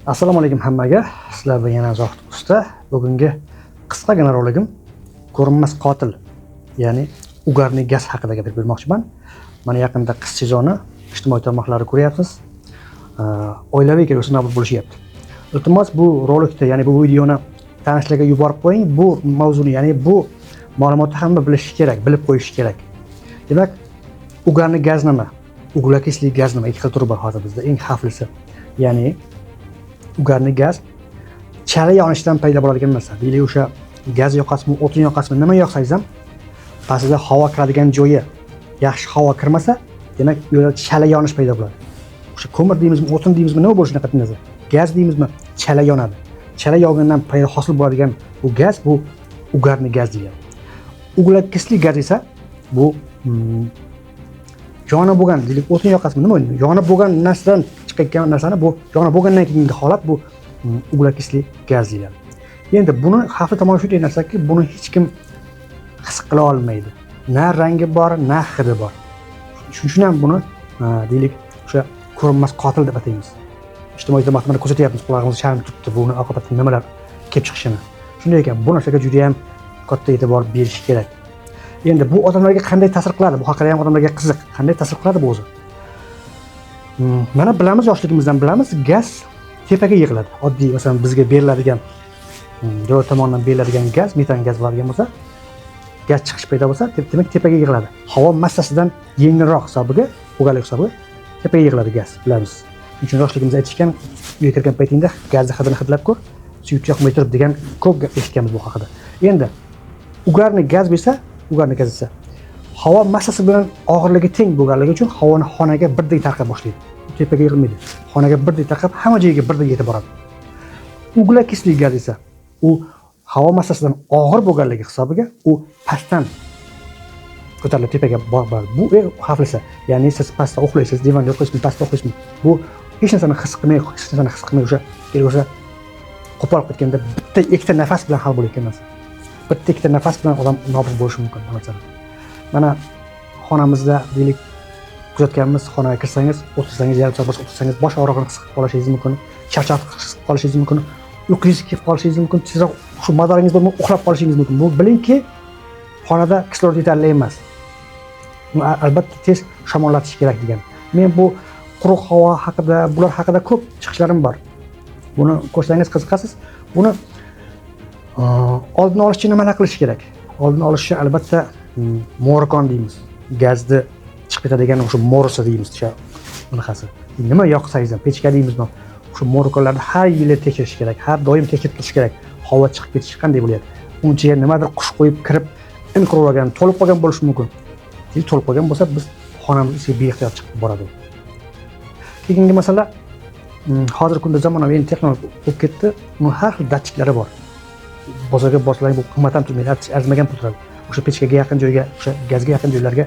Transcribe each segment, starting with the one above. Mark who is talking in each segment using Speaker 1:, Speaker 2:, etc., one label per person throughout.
Speaker 1: Assalomu alaykum hammaga. Sizlar bilan yana Zohid usta. Bugungi qisqagina roligim ko'rinmas qotil, ya'ni угарный gaz haqida gapirib bermoqchiman. Mana yaqinda qish sezoni, ijtimoiy tarmoqlarda ko'ryapsiz. Oilaviy kelgusi nobud bo'lishyapti. Iltimos, bu rolikni, ya'ni bu videoni tanishlarga yuborib qo'ying. Bu mavzuni, ya'ni bu ma'lumotni hamma bilishi kerak, bilib qo'yishi kerak. Demak, угарный gaz nima? Углекислый gaz nima? Ikki xil turi bor hozir bizda. Eng xavflisi, ya'ni угарный gaz chala yonishdan paydo bo'ladigan narsa. Deylik, o'sha gaz yoqasizmi, o'tin yoqasizmi, nima yoqsangiz ham pastida havo kiradigan joyi yaxshi havo kirmasa, demak, u yerda chala yonish paydo bo'ladi. O'sha ko'mir deymizmi, o'tin deymizmi, nima bo'lishi qat'iy nazar. Gaz deymizmi, chala yonadi. Chala yongandan paydo hosil bo'ladigan bu gaz, bu угарный gaz deyiladi. Углекислый gaz esa bu yonib bo'lgan, deylik, o'tin yoqasizmi, nima, yonib bo'lgan narsadan chiqayotgan narsani, bu yonib bo'lgandan keyingi holat, bu углекислый gaz deyiladi. Endi buni xavfli tomoni shunday narsaki, buni hech kim his qila olmaydi. Na rangi bor, na hidi bor. Shuning uchun ham buni deylik, o'sha ko'rinmas qotil deb ataymiz. Ijtimoiy tarmoqda mana ko'rsatyapmiz, qulog'imiz chalinib turibdi buni oqibatida nimalar kelib chiqishini. Shunday ekan, bu narsaga juda ham katta e'tibor berish kerak. Endi bu odamlarga qanday ta'sir qiladi? Bu haqida ham odamlarga qiziq. Qanday ta'sir qiladi bu o'zi? Mana bilamiz, yoshligimizdan bilamiz, gaz tepaga yig'iladi. Oddiy, masalan, bizga beriladigan, davlat tomonidan beriladigan gaz, metan gaz bo'ladigan bo'lsa, gaz chiqish paydo bo'lsa, demak, tepaga yig'iladi. Havo massasidan yengilroq hisobiga, bo'lganligi hisobiga tepaga yig'iladi gaz, bilamiz. Shuning uchun yoshligimizda aytishgan, uyga kirgan paytingda gazni hidini hidlab ko'r, suyuk yoqmay turib degan ko'p gap eshitganmiz bu haqida. Endi угарный gaz bo'lsa, угарный gaz esa havo massasi bilan og'irligi teng bo'lganligi uchun havoni xonaga birdek tarqab boshlaydi. Tepaga yig'ilmaydi. Xonaga birdek tarqab, hamma joyga birdek yetib boradi. Углекислый gaz esa u havo massasidan og'ir bo'lganligi hisobiga u pastdan ko'tarilib tepaga boradi. Bu eng xavflisi. Ya'ni siz pastda uxlaysiz, divanda yotaysizmi, pastda uxlaysizmi? Bu hech narsani his qilmay, hech narsani his qilmay, o'sha kerak bo'lsa qo'pol ketganda bitta ikkita nafas bilan hal bo'layotgan narsa. Bitta ikkita nafas bilan odam nobud bo'lishi mumkin bu narsani. Mana xonamizda, deylik, kuzatganmiz, xonaga kirsangiz, o'tirsangiz, yarim soat boshqa o'tirsangiz, bosh og'rig'ini his qilib qolishingiz mumkin, charchab his qilib qolishingiz mumkin, uyqungiz kelib qolishingiz mumkin, tezroq shu madoringiz bo'lmay uxlab qolishingiz mumkin. Bu bilingki, xonada kislorod yetarli emas. Buni albatta tez shamollatish kerak degan. Men bu quruq havo haqida, bular haqida ko'p chiqishlarim bor. Buni ko'rsangiz qiziqasiz. Buni oldini olish uchun nimalar qilish kerak? Oldini olish uchun albatta morikon deymiz. Gazni chiqib ketadigan o'sha morisi deymiz, o'sha bunaqasi. Nima yoqsangiz ham, pechka deymizmi? O'sha morikonlarni har yili tekshirish kerak, har doim tekshirib turish kerak. Havo chiqib ketishi qanday bo'lyapti? Unchaga nimadir qush qo'yib kirib, in qilib olgan, to'lib qolgan bo'lishi mumkin. Keyin to'lib qolgan bo'lsa, biz xonamiz ichiga beixtiyor chiqib boradi. Keyingi masala, hozirgi kunda zamonaviy endi texnologiya bo'lib ketdi. Uni har xil datchiklari bor. Bozorga borsalar bu qimmat ham turmaydi, arzimagan pul turadi. O'sha pechkaga yaqin joyga, o'sha gazga yaqin joylarga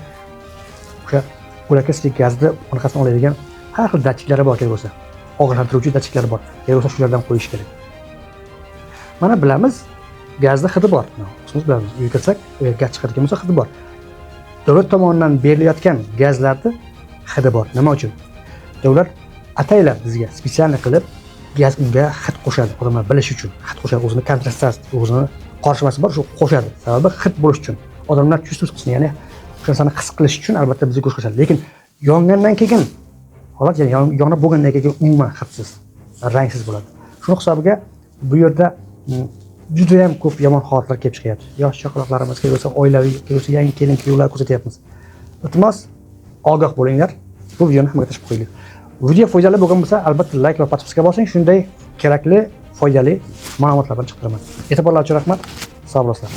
Speaker 1: o'sha углекислый gazni bunaqasini oladigan har xil datchiklari bor kerak bo'lsa. Ogohlantiruvchi datchiklari bor. Kerak bo'lsa shulardan qo'yish kerak. Mana bilamiz, gazni hidi bor. O'zimiz bilamiz. Uyga kirsak, agar gaz chiqadigan bo'lsa, hidi bor. Davlat tomonidan berilayotgan gazlarni hidi bor. Nima uchun? Davlat ataylab bizga специально qilib gaz unga hid qo'shadi, odamlar bilish uchun. Hid qo'shadi, o'zini kontrastasi, o'zini qorishmasi bor, shu qo'shadi. Sababi hid bo'lish uchun. Odamlar чувствовать qilsin, ya'ni o'sha narsani his qilish uchun albatta bizga go'sht qo'shadi. Lekin yongandan keyin holat, ya'ni yonib bo'lgandan keyin umuman hidsiz, rangsiz bo'ladi. Shuni hisobiga bu yerda juda ham ko'p yomon holatlar kelib chiqyapti. Yosh chaqaloqlarimiz kerak bo'lsa, oilaviy, kerak bo'lsa, yangi kelin kuyovlar ko'rsatyapmiz. Iltimos, ogoh bo'linglar. Bu videoni hammaga tashlab qo'yinglar. Video foydali bo'lgan bo'lsa, albatta like va подписка bosing. Shunday kerakli, foydali ma'lumotlar bilan chiqib turaman. E'tiborlar uchun rahmat. Sog' bo'lasizlar.